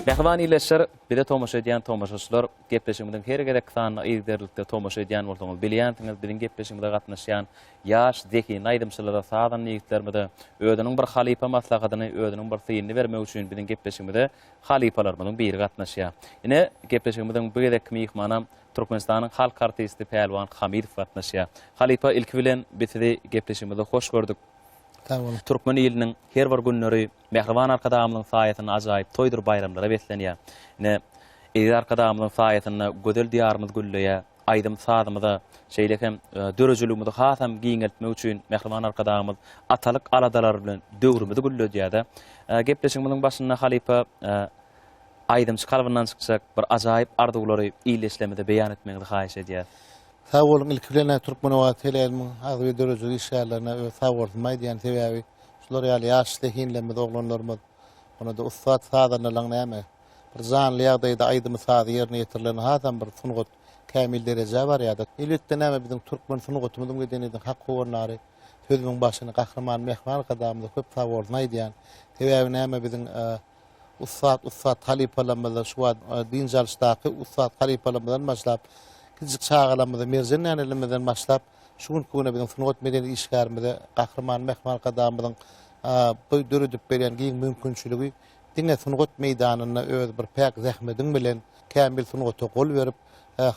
Mähriban ildeşler, bize tomaşa edýän tomaşaçylar, gepleşigimiziň her gezekki sanyna yzygiderlilikde tomaşa edýän bolsaňyz, bilýänsiňiz, biziň gepleşigimize gatnaşýan ýaş, zehinli aýdymçylara, sazanda ýigitlerimize özüniň bir halypa maslahatyny, özüniň bir synyny bermek üçin biziň gepleşigimize halypalarymyzyň biri gatnaşýar. Ine, gepleşigimiziň bu gezekki myhmanam Türkmenistanyň halk artisti Pälwan Hamidow gatnaşýar. Halypa, ilki bilen biz sizi gepleşigimizde hoş gördük. Sag boluň. Türkmen iliniň her bir günleri Mähriban Arkadagymyzyň saýasynda ajaýyp toýdur baýramlara beslenýär. Ine, eziz Arkadagymyzyň saýasynda gözel Diýarymyz gülleýär. Aýdym-sazymyza, şeýle hem döredijiligimizi hasam giňeltmek üçin Mähriban Arkadagymyz atalyk aladalary bilen döwrümizi gülledýär-de. Gepleşigimiziň başynda halypa aýdymçy kalbyndan çykjak bir ajaýyp arzuwlary ildeşlerimize beýan etmegiňizi haýyş edýäris. Sag boluň ilki bilen Türkmenobat teleýaýlymyň agzybir döredijilik işgärlerine öz sag bolsunymy aýdýan sebäbi şular ýaly ýaş zehinlerimiz oglanlarymyz onada ussat sazandalaň näme bir janly ýagdaýda aýdymy sazy ýerine ýetirilende hasam bir sungat kämil derejä barýada elbetde näme biziň türkmen sungatymyzyň medeniýetiniň hak howandary sözümiň başyny Gahryman Mähriban Arkadagymyza köp sag bolsun aýdýan sebäbi näme biziň Ussat ussat halypalarymyzdan şu wagt dynç alyşdaky ussat halypalarymyzdan başlap, kiçijik çagalarymyza Merjen nänelerimizden başlap, şu günki güne biziň sungat medeniýet işgärimize Gahryman Mähriban Arkadagymyzyň bu döredip berýän giň mümkinçiligi diňe sungat meýdanynda öz bir päk zähmediň bilen kämil sungata gol berip,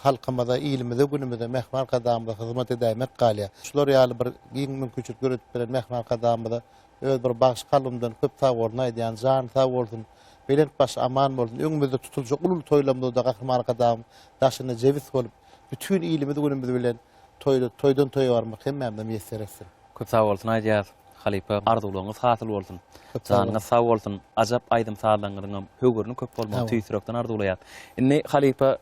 halkymyza, ilimize, günümize Mähriban Arkadagymyza hyzmat edäýmek galýar. Şular ýaly bir giň mümkinçilik döredip beren Mähriban Arkadagymyza Öz bir bagşy kalbymdan köp sag bolsun aýdýan jany sag bolsun belent başy aman bolsun öňümizde tutuljak uly uly toýlarymyzda Gahryman Arkadagym daşynda jebis bolup bütin ilimiz günümiz bilen toýda toýdan toýa barmak hemmämize miýesser etsin. Köp sag bolsun aýdýas halypa arzuwlaryňyz hasyl bolsun janyňyz sag bolsun ajap aýdym sazlaryňyzyňam höwüriniň köp bolmagyny tüýs ýürekden arzuwlaýas indi halypa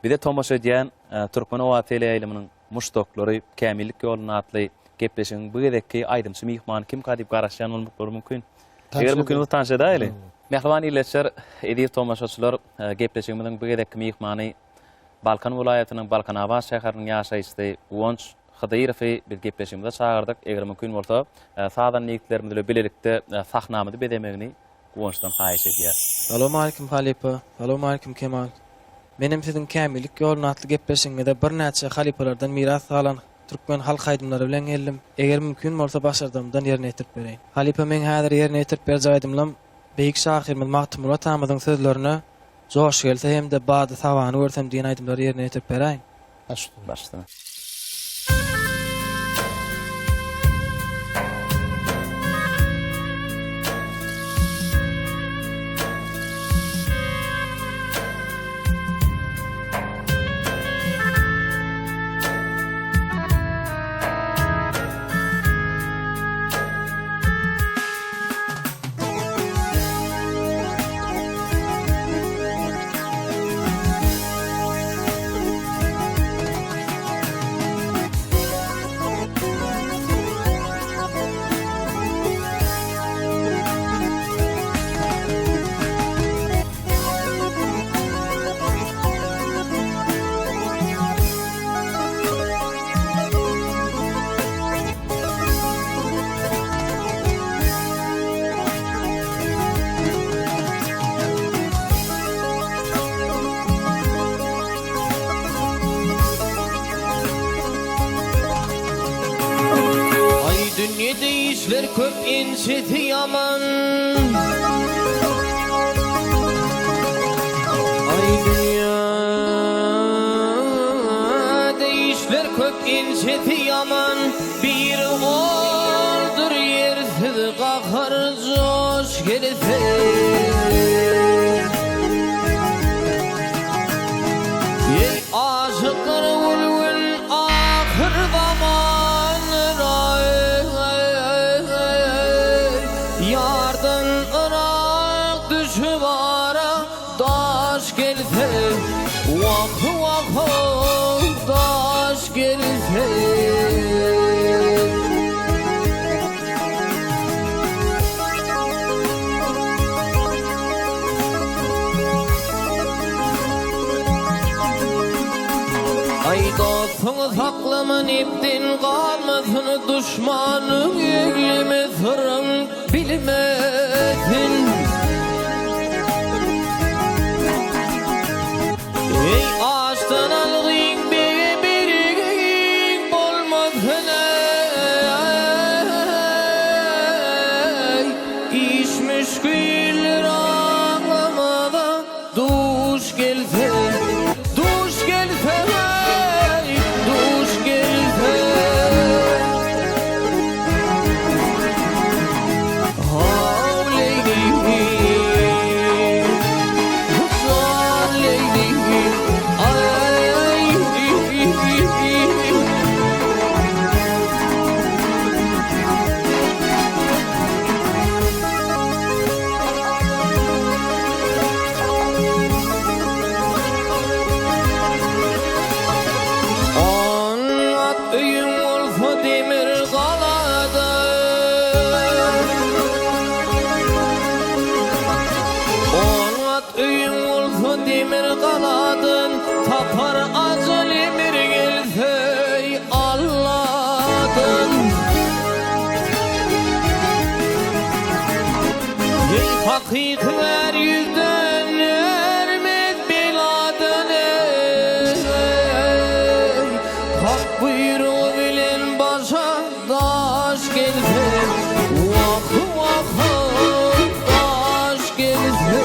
bize tomaşa edýän Türkmen owazy teleýaýlymynyň Muşdaklary Kämillik ýolunda atly gepleşigiň bu gezekki aýdymçy myhmany kimka diýip garaşýan bolmaklary mümkin. Eger mümkin bolsa tanyş edäýeli. Mähriban ildeşler, eziz tomaşaçylar, gepleşigimiziň bu gezekki myhmany Balkan welaýatynyň Balkanabat şäheriniň ýaşaýjysy Guwanç Hydyrowy biz gepleşigimize çagyrdyk. Eger mümkin bolsa, sazanda ýigitlerimiz bilen bilelikde sahnamyzy bezemegini Guwançdan haýyş edýäs. Salowmalikim halypa, salowmalikim Kemal. Menem siziň Kämillik ýoluna atly gepleşigiňize birnäçe halypalardan miras galan türkmen halk aýdymlary bilen geldim. Eger mümkin bolsa başardygymdan ýerine ýetirip bereýin. Halypa meň häzir ýerine ýetirip berjek aýdymlam beýik şahyrymyz Magtymguly atamyzyň sözlerine Joş gelse hem-de Bady sabany görsem diýen aýdymlary ýerine ýetirip beräýin. Başla. Aý dünýede işler köp inçesi ýaman Aý dünýede işler köp inçesi ýaman Biri oldur ýersiz gahar joş gelse. Ey aşyklar gül-gül ahyr zaman Ýardan yrak düşüp ara daş gelse Wah-wah daş gelse. Aý dostuňy saklama nepden galmasyn duşmanyň egleme syryň bilmesin. Müşgiller aňlamada duş gelse, Duş gelse, hey, duş gelse. Haw Leýli, jan Leýli, aý. On at öýüň bolsa demir galada On at öýüň bolsa demir galadan Tapar ajal emir gelse Alladan Eý hakyky är ýüzden ermez beladan eý Hak buýrugy bilen başa daş gelse Wah wah daş gelse.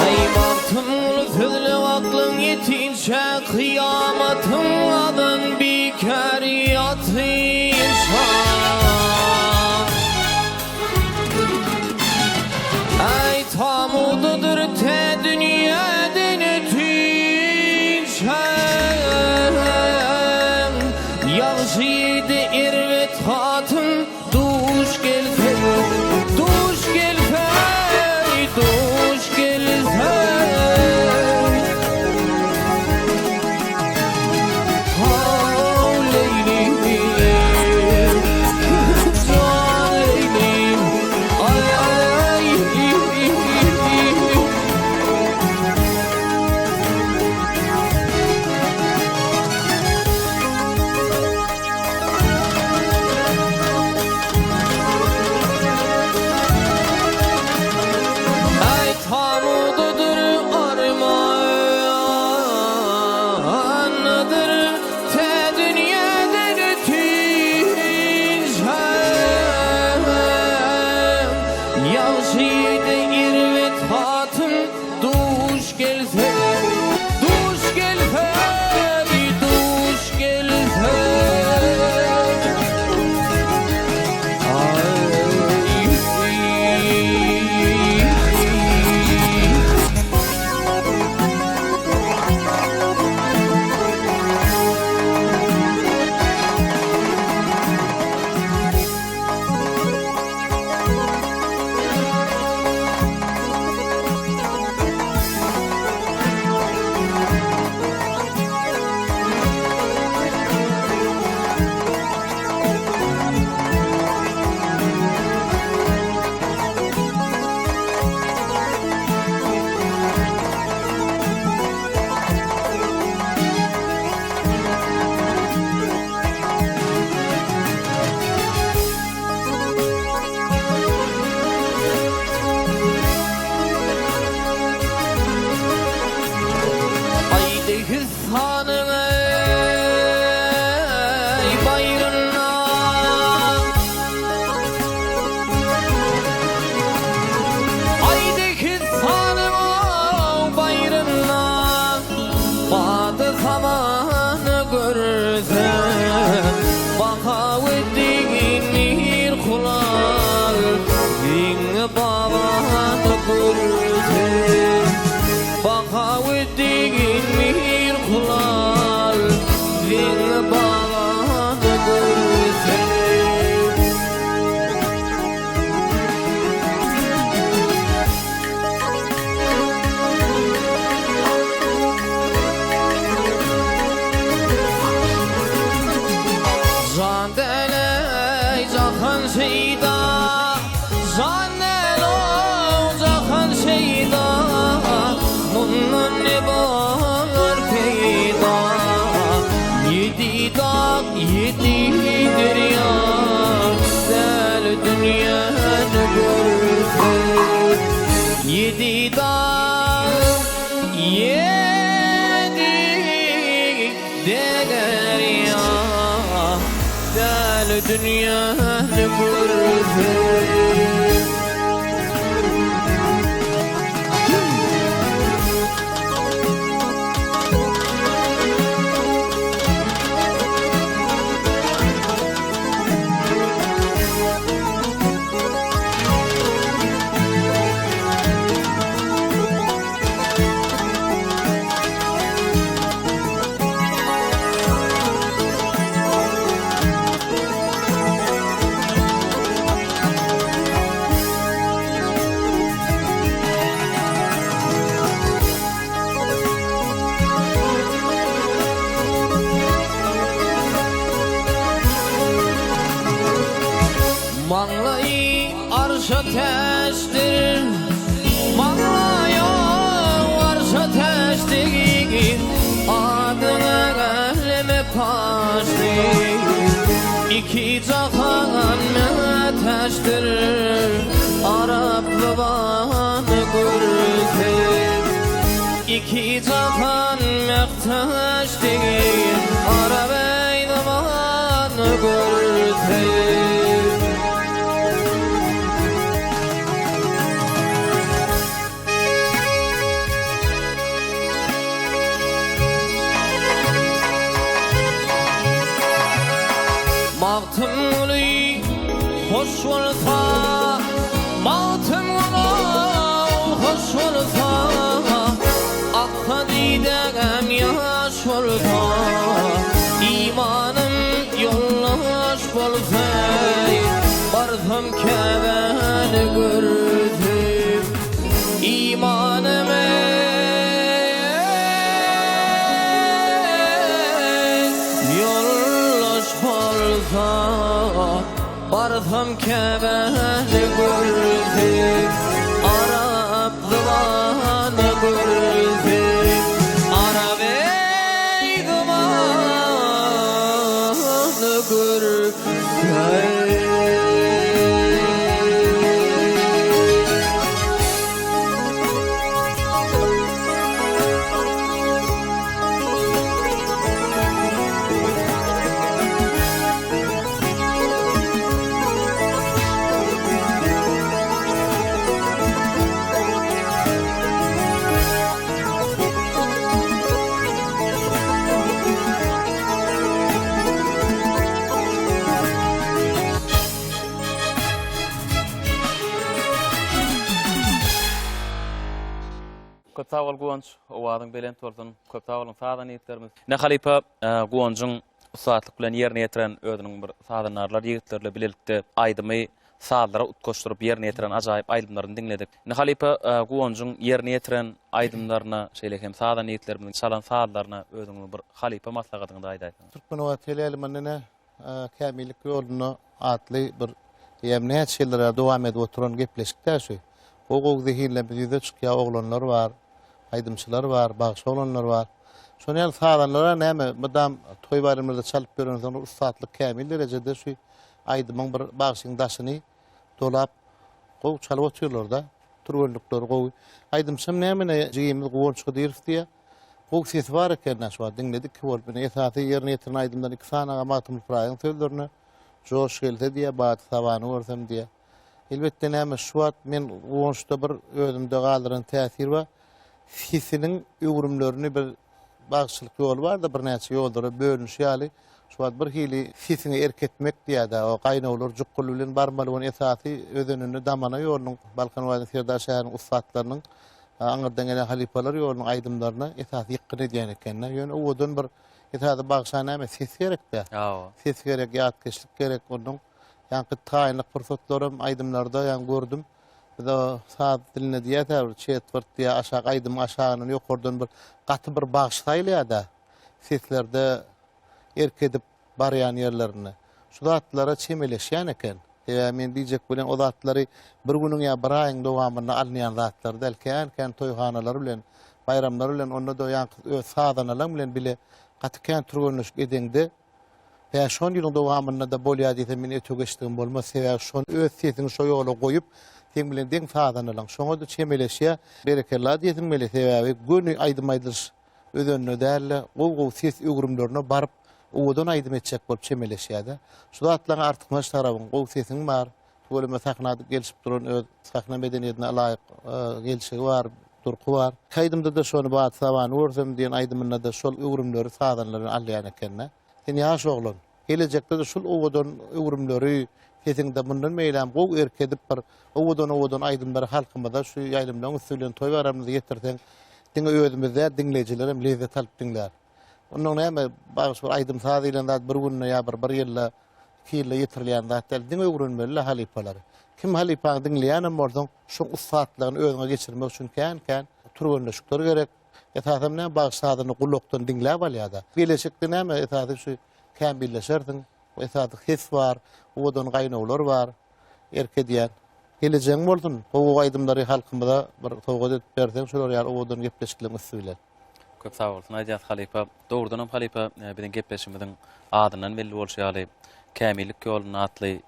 Aý Magtymguly sözle aklyň ýetinçä Kyýamatyň azan bikär ýatynça. Aý tamudydyr tä dünýäden ötünçä. Ýagşy ýigide erbet hatyn Duş gelse, duş gelse, duş gelse. Haw Leýlim, jan Leýlim, aý. Aý tamudydyr armanydyr Tä dünýäden ötünçä Ýagşy ýigide erbet hatyn duş gelse Duş gelse, duş gelse. Aý Dehistanyň eý baýrynda Aý Dehistanyň baýrynda Bady sabany görsem Bahaweddin Mir Hulal Zeňňi babany görsem Bahaweddin Mir Hulal Zeňňi babany görsem. Jan däl-eý, jahan şeýda, Jan däl-ow, jahan şeýda, Mundan ne bar peýda? Ýedi dag, ýedi derýa, Däli dünýäni görse. Ýedi dag. Ýedi derýa däl dünýäni görsem. Maňlaýy arşa täçdir, Maňlaýy arşa täçdir, Adyňa äleme paşdyr. Iki jahan mätäçdir, Arap zybany görse. Iki jahan mähtäçdir, Arap zybany görse. Magtymguly hoş bolsa, Magtymguly hoş bolsa, Aksa didäm ýaş bolsa, Imanym ýoldaş bolsa, Barsam Käbäni görsem, Imanym ýoldaş bolsa, Barsam Käbäni görsem, Arap zybany görsem, Arap eý zybany görsem. Köp sag bol Guwanç, owazyň belent bolsun. Köp sag boluň sazan ýigitlerimiz. Ine halypa Guwanjyň ussatlyk bilen ýerine ýetiren özüniň bir sazandarlar ýigitleri bilen bilelikde aýdymy sazlara utgaşdyryp ýerine ýetiren ajaýyp aýdymlaryny diňledik. Indi halypa Guwanjyň ýerine ýetiren aýdymlaryna, şeýle hem sazan ýigitlerimiziň çalan sazlaryna özüňiziň bir halypa maslahatyňyzy aýdaýsaňyz. Türkmenobat teleýaýlymynda ine Kämillik ýolunda atly bir eýýäm näçe ýyllar bäri dowam edip oturan gepleşik-dä şu. Gowy-gowy zehinlerimiz ýüze çykýar, oglanlar bar, aýdymçylar bar, bagşy oglanlar bar. Şonuň ýaly sazandalara näme, mydam toý-baýramlarda çalyp ýörensoňlar ussatlyk kämil derejede şu aýdymyň bir bagşyň daşyny dolap gowy çalyp otyrlar-da. Türgenlikleri gowy. Aýdymçam näme ine jigimiz Guwanç Hydyrow diýýär. Gowy sesi bar eken-ä şu wagt diňledik ki bolup ine esasy ýerine ýetiren aýdymdan iki sany aga Magtymguly Pyragyň sözlerine Joş gelse diýýär, Bady sabany görsem diýýär. Elbetde näme şu wagt men Guwançda bir özümde galdyran täsir bar. Sesiniň öwrümlerini bir bagşylyk ýoly bar-da birnäçe ýollara bölünişi ýaly şu wagt bir hili sesiňe erk etmek diýýär-dä o gaýnawlar jukgul bilen barmaly bolan esasy özeninde damana ýolunyň Balkan welaýatynyň Serdar şäheriniň ussatlarynyň aňyrdan gelen halypalar ýolunyň aýdymlaryna esasy ýykgyn edýän ekeni. Ýöne owadan bir esasy bagşa näme ses gerek-dä. Ses gerek, ýatkeşlik gerek onuň. Ýaňky taýynlyk pursatlaram aýdymlarda ýaňy gördüm. Biz o saz dilinde diýýäs-ä bir çetwert diýýär, aşak aýdymyň aşagyndan ýokardan bir gaty bir bagşy saýylýar-da. Seslerde erk edip barýan ýerlerinde. Şu zatlara çemeleşýän eken. Sebäbi men diýjek bolýan o zatlary bir günüň ýa bir aýyň dowamynda alynýan zatlar däl. Kän-kän toýhanalar bilen, baýramlar bilen, onda-da ýaňky öz sazanalaň bilen bile gaty kän türgenleşik edeňde, Bäş-on ýylyň dowamynda-da bolýar diýsem men öte geçdigim bolmaz. Sebäbi şony öz sesiňi şo ýola goýup, Seň bilen deň sazanalaň şoňa-da çemeleşýär. Berekella diýesiň gelýär, sebäbi göni aýdym aýdylyş özenine däl-de, gowy-gowy ses öwrümlerine baryp, owadan aýdym etjek bolup çemeleşýär-de. Şu zatlaryň artykmaç tarabyň, gowy sesiň bar, tüweleme sahna gelşip duran öz sahna medeniýetine laýyk gelşigi bar, durky bar. Iki aýdymda-da şony Bady sabany görsem diýen aýdymynda-da şol öwrümleri sazanlardan alýan eken-de. Sen ýaş oglan. Gelejekde-de şul owadan öwrümleri sesiňde mundan beýläm gowy erk edip bir owadan-owadan aýdymlary halkymyza şu ýaýlymlaryň üsti bilen toý baýramymyzda ýetirseň diňe özümiz däl diňleýjiler hem lezzet alyp diňlär. Onnoň näme bagşy bir aýdym-saz diýlen zat bir günde ýa bir bir ýylda iki ýylda ýetirilýän zat däl. Diňe öwrenmeli-le halypalary. Kim halypaňy diňleýänem bolsaň şoň ussatlygyny özüňe geçirmek üçin kän-kän türgenleşikler gerek. Esasam näme bagşy sazyny gulakdan diňläp alýada. Geleşikde näme esasy şu kämilleşersiň. Esasy ses bar, owadan gaýnawlar bar. Erk edýän. Gelejegiň bolsun. Gowy gowy aýdymlary halkymyza bir sowgat edip berseň şolar ýaly owadan gepleşikleriň üsti bilen. Köp sag bolsun aýdýas halypa. Dogrudanam halypa biziň gepleşigimiziň adyndan belli bolşy ýaly Kämillik ýolunda atly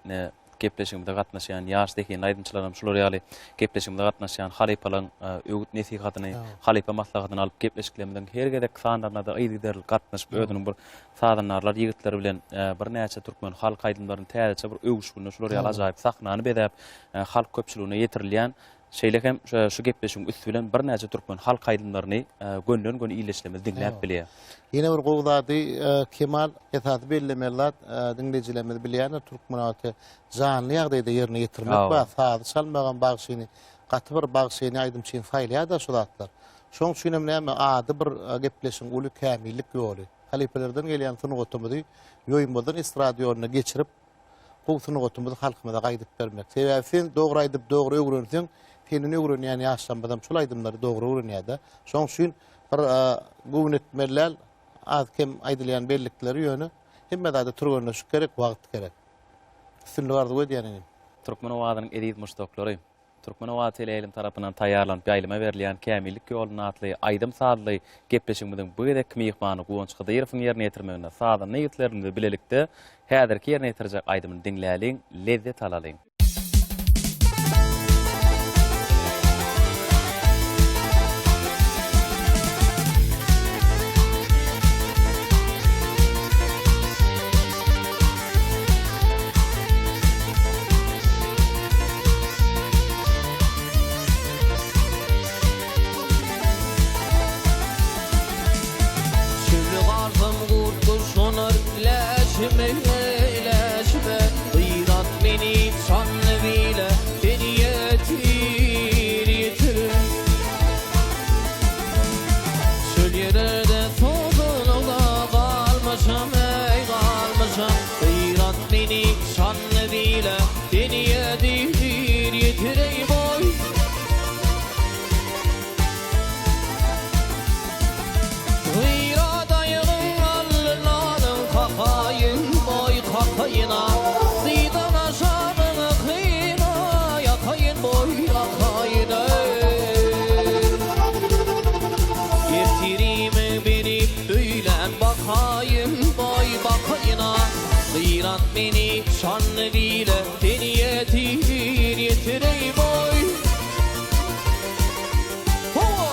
gepleşigimize gatnaşýan ýaş zehinli aýdymçylar hem şular ýaly gepleşigimize gatnaşýan halypalaryň öwüt nesihatyny, halypa maslahatyny alyp gepleşiklerimiziň her gezek sanlaryna-da yzygiderli gatnaşyp özüniň bir sazandarlar ýigitleri bilen birnäçe türkmen halk aýdymlaryny täzeçe bir öwüşginde şular ýaly ajaýyp sahnany bezäp halk köpçüligine ýetirilýän Şeýle hem şu gepleşigiň üsti bilen birnäçe türkmen halk aýdymlaryny gönden-göni ildeşlerimiz diňläp bilýär. Ýene bir gowy zady Kemal, esasy bellemeli zat, diňleýjilerimiz bilýändir, türkmen halky janly ýagdaýda ýerine ýetirmek bar, sazy çalmagam bagşyny, gaty bir bagşyny, aýdymçyny saýlaýar-da şu zatlar. Şoň üçin hem näme, ady bir gepleşigiň uly kämillik ýoly. Halypalardan gelýän sungatymyzy ýoýmazdan estrada ýoluna geçirip, gowy sungatymyzy halkymyza gaýdyp bermek. Sebäbi sen dogry aýdyp, dogry öwrenseň, senden öwrenýän ýaşlarymyzam şol aýdymlary dogry öwrenýär-de. Şonuň üçin bir göwün etmeli däl, az-kem aýdylýan bellikleri ýöne hemme zada türgenleşik gerek, wagt gerek. Üstünlik arzuw edýän inim. Türkmen owazynyň eziz muşdaklary! Türkmen owazy teleýaýlym tarapyndan taýýarlanyp ýaýlyma berilýän Kämillik ýolunda atly aýdym-sazly gepleşigimiziň bu gezekki myhmany Guwanç Hydyrowyň ýerine ýetirmeginde sazanda ýigitlerimiz bilelikde häzirki ýerine ýetirjek aýdymyny diňläliň, lezzet alalyň. Çöle galsam gurt guşanar läşime, läşime, Gyrat meni şanly bile seni ýetir, ýetir. Çöl ýerlerde tozanykda galmyşam, eý, galmyşam, Gyrat meni şanly bile seni ýetir, ýetir, eý, boý. Gyrat aýagyň alnynyň kakaýyn, boý, kakaýyn-a, Dyzan aşagyňy kyna, ýakaýyn, boý, ýakaýyn, eý. Ertirimi berip öýlän bakaýyn, boý, bakaýyn-a, Gyrat meni şanly bile seni ýetir, ýetir, eý, boý. Hawa!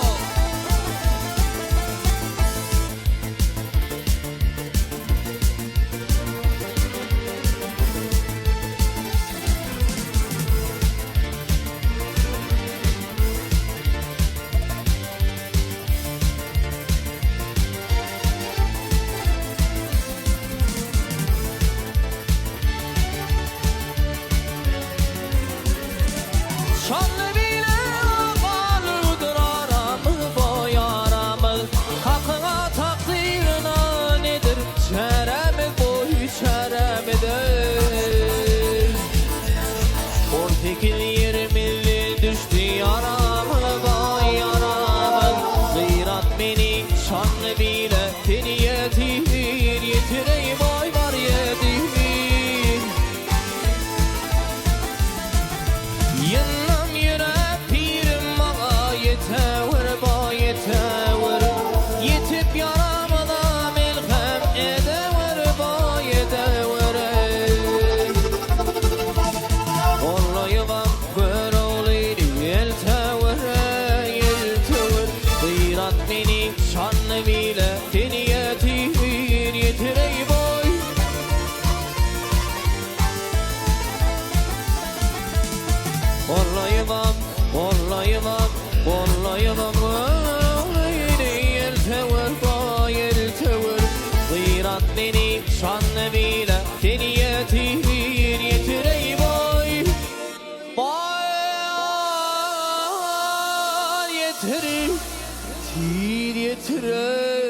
Tiz ýetireý.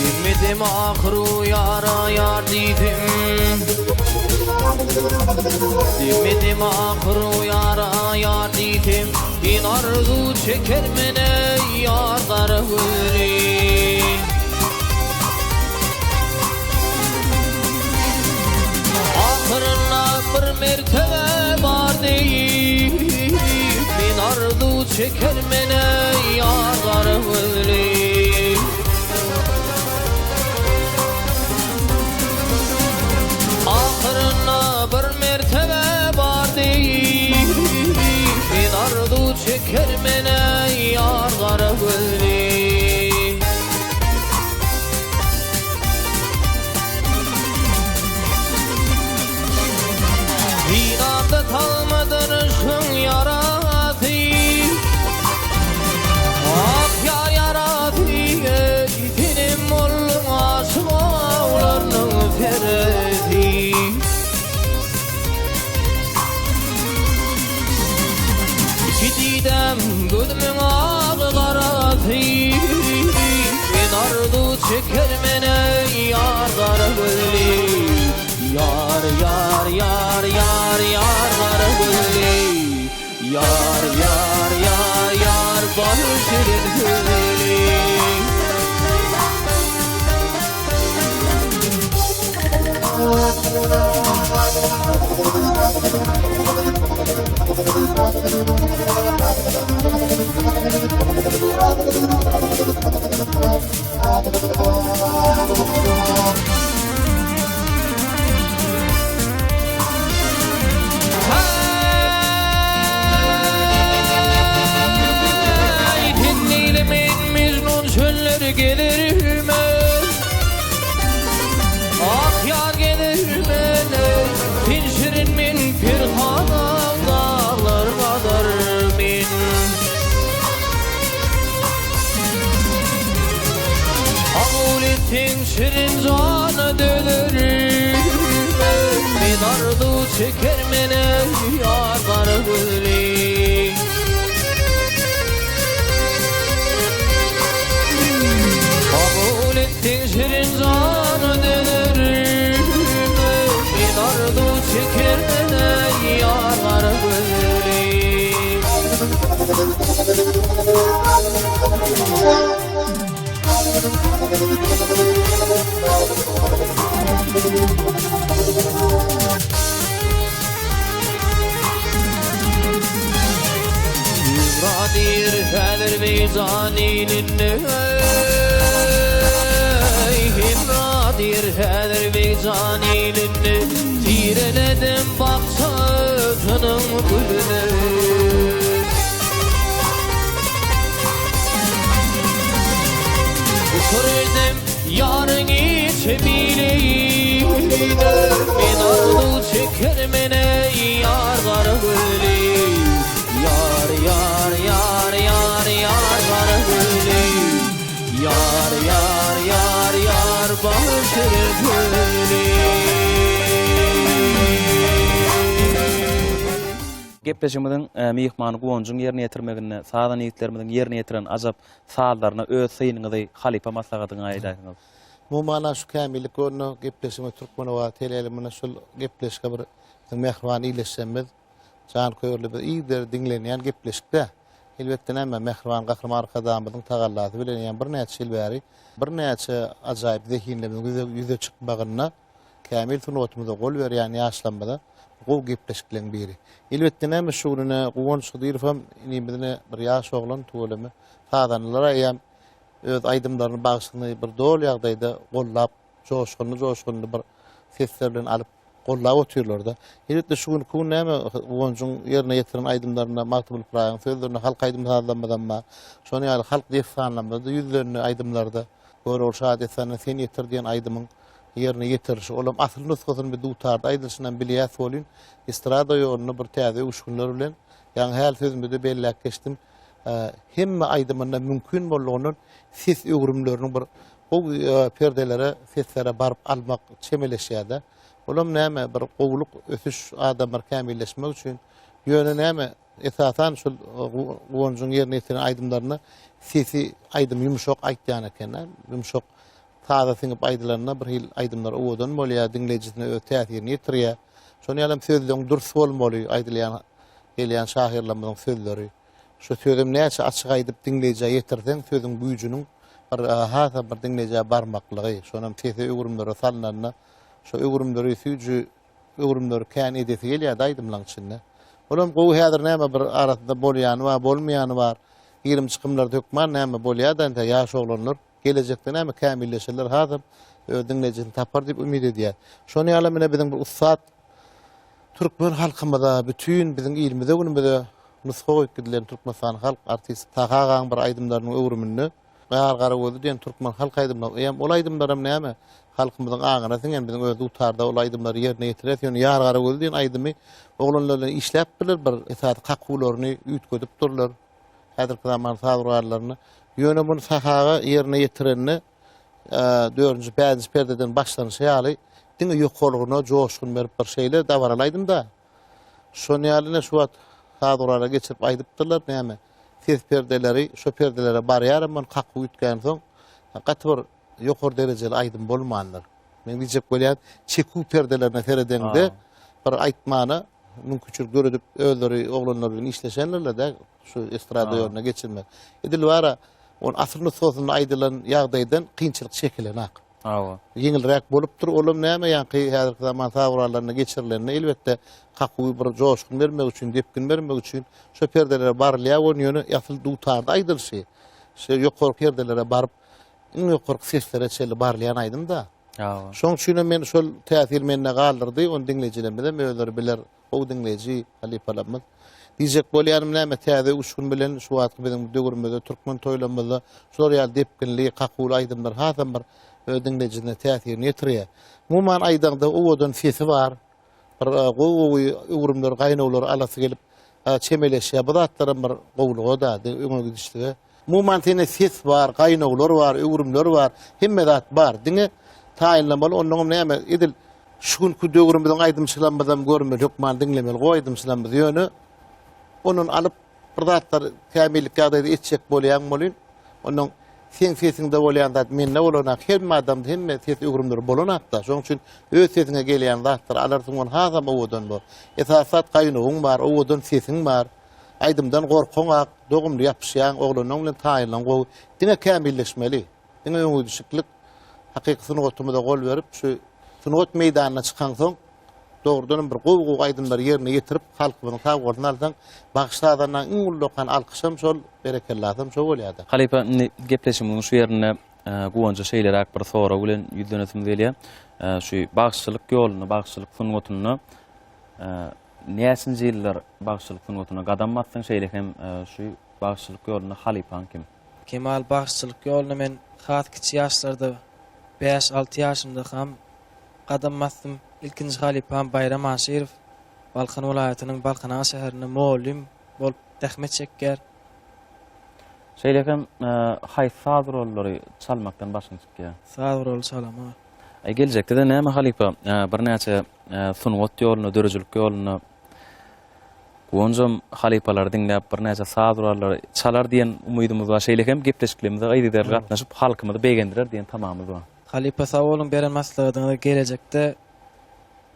Demmedim ahyr ýara ýar diýdim Demmedim ahyr ýara ýar diýdim Men arzuw çeker mene ýar gara güli Ahyrynda bir mertebe bar diýip, Men arzuw çeker mene ýar gara gözli. Ahyrynda bir mertebe bar diýip, Men arzuw çeker mene ýar gara gözli. Synamda talmadyr yşkyň ýarasy Ak ýar ýarasy eý senem bolduň aşyk awlarynyň seresi Iki didäm gözümiň agy garasy Men arzuw çeker mene ýar gara gözli Ýar ýar ýar ýar ýar gara gözli Ýar ýar ýar ýar bal şirin sözli. Häý, sen neýle men Mejnun çölleri gezermen. Ah ýar gezermen, sen şirin men Perhana daglar gazar men. Kabul etseň şirin jana dönerin Men arzuw çeker mene ýar gara gözli. Kabul etseň şirin jana dönerin Men arzuw çeker mene ýar gara gözli. Hemradyr häzir meýdan ilinde Hemradyr häzir meýdan ilinde Tireledim bakjasynyň gülüni. Uçur edim ýaryň içi bileýine Men arzuw çeker mene ýar gara güli Ýar ýar ýar ýar ýar gara güli Ýar ýar ýar ýar bal şirin güli. Gepleşigimiziň myhmany Guwanjyň ýerine ýetirmeginde sazan ýigitlerimiziň ýerine ýetiren ajap sazlaryna öz synyňyzy, halypa maslahatyňy aýdaýsaňyz. Umuman şu kämillik görnü gepleşigimiz Türkmenobat teleýaýlymynda şul gepleşige bir biziň mähriban ildeşlerimiz janköýerli bir yzygiderli diňlenýän gepleşikde elbetde näme mähriban Gahryman Arkadagymyzyň tagallasy bilen ýa birnäçe ýyl bäri birnäçe ajaýyp zehinlerimiziň ýüze çykmagynda Kämil sungatymyza gol berýän ýaşlarymyza gowy gepleşikleriň biri. Elbetde näme şu gün ine Guwanç Hydyrowam inimiz ine bir ýaş oglan tüweleme sazandalar eýýäm öz aýdymlaryny bagşyny bir doly ýagdaýda gollap joşgunly joşgunly bir sesler bilen alyp. Gollap otyrlar-da. Elbetde şu günki gün näme Guwanjyň ýerine ýetiren aýdymlarynda Magtymguly Pyragynyň sözlerinde halk aýdym-sazlarymyzam bar. Şonuň ýaly halk dessanlarymyzda ýüzlendi aýdymlarda. Görogly şa dessanyna Sen ýetir diýen aýdymyň ýerine ýetirilişi. Olam asyl nusgasyny biz dutarda aýdylyşyndan bilýäs welin, estrada ýolunda bir täze öwüşginler bilen, ýaňy häli sözümde-de belläp geçdim, hemme aýdymynda mümkin boldugyndan ses öwrümleriniň bir gowy perdelere, seslere baryp almak çemeleşýär-de. Olam näme, bir gowulyk, ösüş, adamlar kämilleşmek üçin. Ýöne näme, esasan şol Guwanjyň ýerine ýetiren aýdymlarynda sesi aýdym ýumşak aýtýan eken-de. Ýumşak saza siňip aýdylanda bir hili aýdymlar owadan bolýar, diňleýjisine öz täsirini ýetirýär. Şonuň ýalam sözleň dürs bolmaly, aýdylýan, gelýän şahyrlarymyzyň sözleri. Şu sözem näçe açyk aýdyp diňleýjä ýetirseň, sözüň güýjüniň bir hasam bir diňleýjä barmaklygy, şonam sese öwrümlere salnanda, şo öwrümleri süýji öwrümleri kän edesi gelýärdi aýdymlaň içinde. Olam gowy häzir näme bir arasynda bolýany bar, bolmaýany bar. Girim-çykymlarda hökman näme bolýar-da indi ýaş oglanlar gelejekde näme kämilleşerler hasam öz diňleýjisini tapar diýip umyt edýär. Şonuň ýalam ine biziň bir ussat Türkmen halkymyza, bütin biziň ilimize günümize nusga goýup gidilen Türkmenistan halk artisti Sahy agaň bir aýdymlarynyň öwrüminde Gar gara gözli diýen türkmen halk aýdymlary, eýýäm ol aýdymlaram näme, halkymyzyň aňyna siňen, biziň öz dutarda ol aýdymlary ýerine ýetirýäs, ýöne Ýar gara gözli diýen aýdymy oglanlar bilen işläpdirler, bir esasy kakuwlaryny üýtgedipdirler häzirki zaman saz gurallarynda. Ýöne muny Sahy aga ýerine ýetirende dördünji, bäşinji perdeden başlanyşy ýaly diňe ýokarlygyna joşgun berip bir şeýle dabaraly aýdym-da. Şony ýaly ine şu wagt saz gurala geçirip aýdypdyrlar näme ses perdeleri şo perdelere barýaram ony kakuw üýtgänsoň gaty bir ýokary derejeli aýdym bolmandyr. Men diýjek bolýan çeküw perdelerine seredeňde bir aýtmana mümkinçilik döredip özleri oglanlar bilen işleşendirler-de şu estrada ýoluna geçirmek. Edil bara on asyl nusgasynda aýdylan ýagdaýdan kynçylyk çekilenak. Hawa. Ýeňilräk bolupdyr. Olam näme ýaňky häzirki zaman saz gurallarynda geçirilende elbetde kakuwy bir joşgun bermek üçin, depgin bermek üçin şo perdelere barylýar bolun ýöne asyl dutarda aýdylyşy şo ýokary perdelere baryp iň ýokarky seslere çenli barylýan aýdym-da. Hawa. Şoň üçinem men şol täsir mende galdyrdy. Ony diňleýjilerimiz hem özleri biler. Gowy diňleýji halypalarymyz. Diýjek bolýanym näme, täze uçgun bilen şu wagtky biziň döwrümizde türkmen toýlarymyzda şular ýaly depginli, kakuwly aýdymlar hasam bir öz diňleýjisine täsirini ýetirýär. Umuman aýdaňda owadan sesi bar. Bir gowy-gowy öwrümler, gaýnawlar alasy gelip çemeleşýär. Bu zatlaram bir gowulyga-da, öňe gidişlige. Umuman sende ses bar, gaýnawlar bar, öwrümler bar, hemme zat bar. Diňe taýynlamaly, onnoňam näme, edil şu günki döwrümiziň aýdymçylarymyzam görmeli, hökman diňlemeli, gowy aýdymçylarymyz. Ýöne ondan alyp bir zatlar kämillik ýagdaýda etjek bolýaň welin, onnoň seň sesiňde bolýan zat mende bolanak, hemme adamda hemme ses öwrümleri bolanakda. Şonuň üçin öz sesiňe gelýän zatlary alarsyň, ol hasam owadan bor. Esasy zat gaýnawyň bar, owadan sesiň bar. Aýdymdan gorkaňak, dogumly ýapyşýaň, oglanlaň bilen taýynlaň gowy. Diňe kämilleşmeli. Diňe öňegidişiklik. Hakyky sungatymyza gol berip, şu sungat meýdanyna çykaňsoň, dogrudanam bir gowy-gowy aýdymlary ýerine ýetirip, halkymyzyň sag bolsun alsaň, bagşy-sazandaň iň ullakan alkyşam şol, berekellasam şo bolýar-da. Halypa, indi gepleşigimiziň şu ýerinde Guwanja şeýleräk bir sorag bilen ýüzlenesimiz gelýär. Şu bagşyçylyk ýolunda, bagşyçylyk sungatynda Näçinji ýyllar bagşyçylyk sungatyna gadam basdyň, şeýle hem şu bagşyçylyk ýolunda halypaň kim? Kemal, Bagşyçylyk ýoluna men has kiçi ýaşlarda, bäş-alty ýaşymdakam gadam basdym. Ilkinji halypam Baýram Aşyrow, Balkan welaýatynyň Balkanabat şäherinde mugallym bolup zähmet çekýär. Şeýle hem haýsy saz gurallary çalmakdan başyň çykýar? Saz guraly çalamok. Geljekde-de näme halypa, birnäçe sungat ýolunda, döredijilik ýolunda Guwanjam halypalary diňläp, birnäçe saz gurallary çalar diýen umydymyz bar. Şeýle hem gepleşiklerimize yzygiderli gatnaşyp, halkymyzy begendirer diýen tamamyz bar. Halypa sag boluň beren maslahatyňyza gelejekde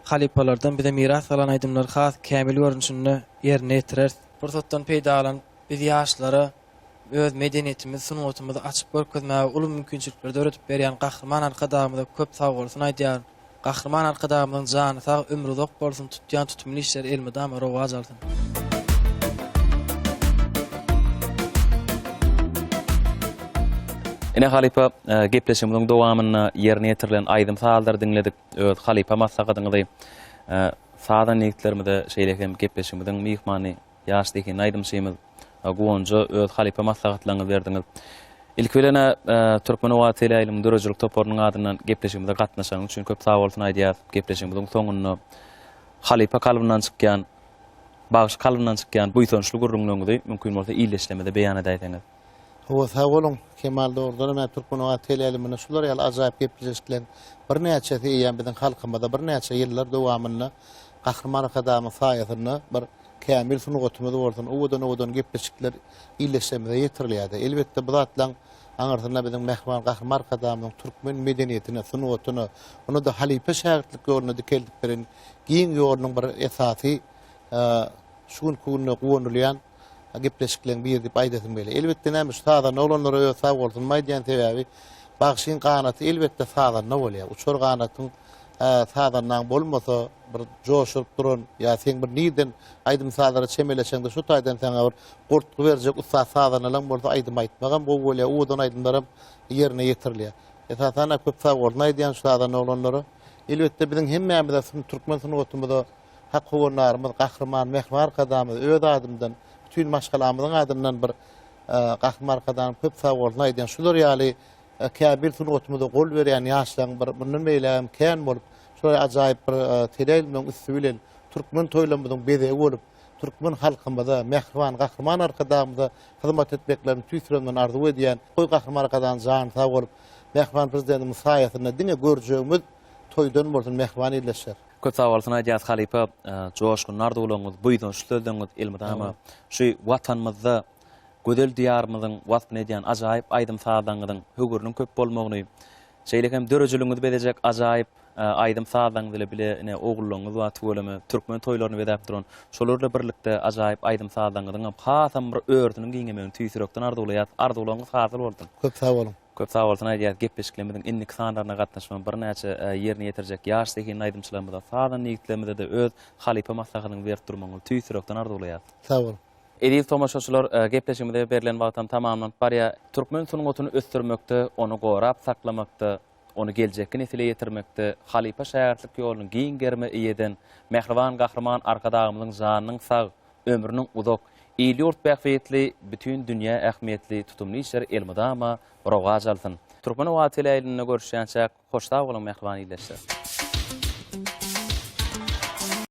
halypalardan bize miras galan aýdymlary has kämil görnüşinde ýerine ýetireris. Pursatdan peýdalanyp biz ýaşlara öz medeniýetimizi, sungatymyzy açyp görkezmäge uly mümkinçilikleri döredip berýän Gahryman Arkadagymyza köp sagbolsun aýdýaryn. Gahryman Arkadagymyzyň jany sag, ömri uzak bolsun, tutýan tutumly işleri elmydama rowaç alsyn! Ine halypa, gepleşigimiziň dowamynda ýerine ýetirilen aýdym-sazlary diňledik. Öz halypa maslahatyňyzy. Sazan ýigitlerimize şeýle hem gepleşigimiziň myhmany, ýaş zehinli aýdymçymyz Guwanja öz halypa maslahatlaryňyzy berdiňiz. Ilki bilen-ä Türkmen owazy teleýaýlymynyň döredijilik toparynyň adyndan gepleşigimize gatnaşanyň üçin köp sag bolsun aýdýarys. Gepleşigimiziň soňunda halypa kalbyndan çykýan, bagşy kalbyndan çykýan buýsançly gürrüňleriňizi mümkin bolsa ildeşlerimize beýan edäýseňiz. Hawa sag boluň Kemal dogrudanam hä Türkmen owazy teleýaýlymynda şular ýaly ajaýyp gepleşikleriň birnäçesi eýýäm biziň halkymyza birnäçe ýyllar dowamynda Gahryman Arkadagymyň saýasynda bir kämil sungatymyz bolsun owadan-owadan gepleşikler ildeşlerimize ýetirilýärdi. Elbetde bu zatlaň aňyrsynda biziň mähriban Gahryman Arkadagymyzyň türkmen medeniýetine, sungatyna, onda-da halypa-şägirtlik ýoluna dikeldip beren giň ýolunyň bir esasy şu günki günde guwanylýan gepleşikleriň biri diýip aýdasym gelýär. Elbetde näme şu sazanda oglanlara öz sag bolsun aýdýan sebäbi bagşyň ganaty elbetde sazanda bolýar. Uçar ganatyň sazandaň bolmasa bir joşuryp duran ýa sen bir nirden aýdym sazlara çemeleşeňde şu taýdan saňa bir goltgy berjek ussat sazandalaň bolsa aýdym aýtmagam gowy bolýar, owadan aýdymlaram ýerine ýetirilýär. Esasan-da köp sag bolsun aýdýan şu sazanda oglanlara. Elbetde biziň hemmämize türkmen sungatymyza Hak howandarymyz Gahryman Mähriban Arkadagymyz öz adymdan, bütin maşgalamyzyň adyndan bir Gahryman Arkadagym köp sag bolsun aýdýan. Şular ýaly kämil sungatymyza gol berýän ýaşlaryň bir mundan beýlägem kän bolup, şular ajaýyp bir teleýaýlymlaryň üsti bilen türkmen toýlarymyzyň bezegi bolup, türkmen halkymyza, mähriban Gahryman Arkadagymyza hyzmat etmeklerini tüýs ýüregimden arzuw edýän. Goý Gahryman Arkadagymyz jany sag bolup, mähriban Prezidentimiz saýasynda diňe görjegimiz toýdan bolsun mähriban ildeşler. Köp sag bolsun aýdýas halypa joşgunly arzuwlaryňyz buýsançly sözleriňiz elmydama şu watanymyzda gözel diýarymyzyň waspyny edýän ajaýyp aýdym sazlaryňyzyň höwrüniň köp bolmagyny şeýle hem döredijiliginizi bezejek ajaýyp aýdym sazlaryňyz bile bile ine ogullaryňyz bar tüweleme türkmen toýlaryny bezäp duran şolar bilen birlikde ajaýyp aýdym sazlaryňyzyň hem hasam bir örüsiniň giňemegini tüýs ýürekden arzuwlaýas arzuwlaryňyz hasyl bolsun. Köp sag boluň. Köp sag bolsun aýdýas gepleşiklerimiziň indiki sanlaryna gatnaşmagyny birnäçe ýerine ýetirjek ýaş zehinli aýdymçylarymyza, sazanda ýigitlerimize-de öz halypa maslahatyňyzy berip durmagyňyzy tüýs ýürekden arzuwlaýas. Sag boluň. Eziz tomaşaçylar, gepleşigimize berlen wagtam tamamlanyp barýar. Türkmen sungatyny ösdürmekde, ony gorap saklamakda, ony geljekki nesile ýetirmekde halypa-şägirtlik ýoluny giň gerime eýe eden mähriban Gahryman Arkadagymyzyň janynyň sag, ömrüniň uzak, il-ýurt bähbitli, bütin dünýä ähmiýetli tutumly işleri elmydama rowaç alsyn! Türkmen owazy teleýaýlymynda görüşýänçäk, hoş sag boluň mähriban ildeşler!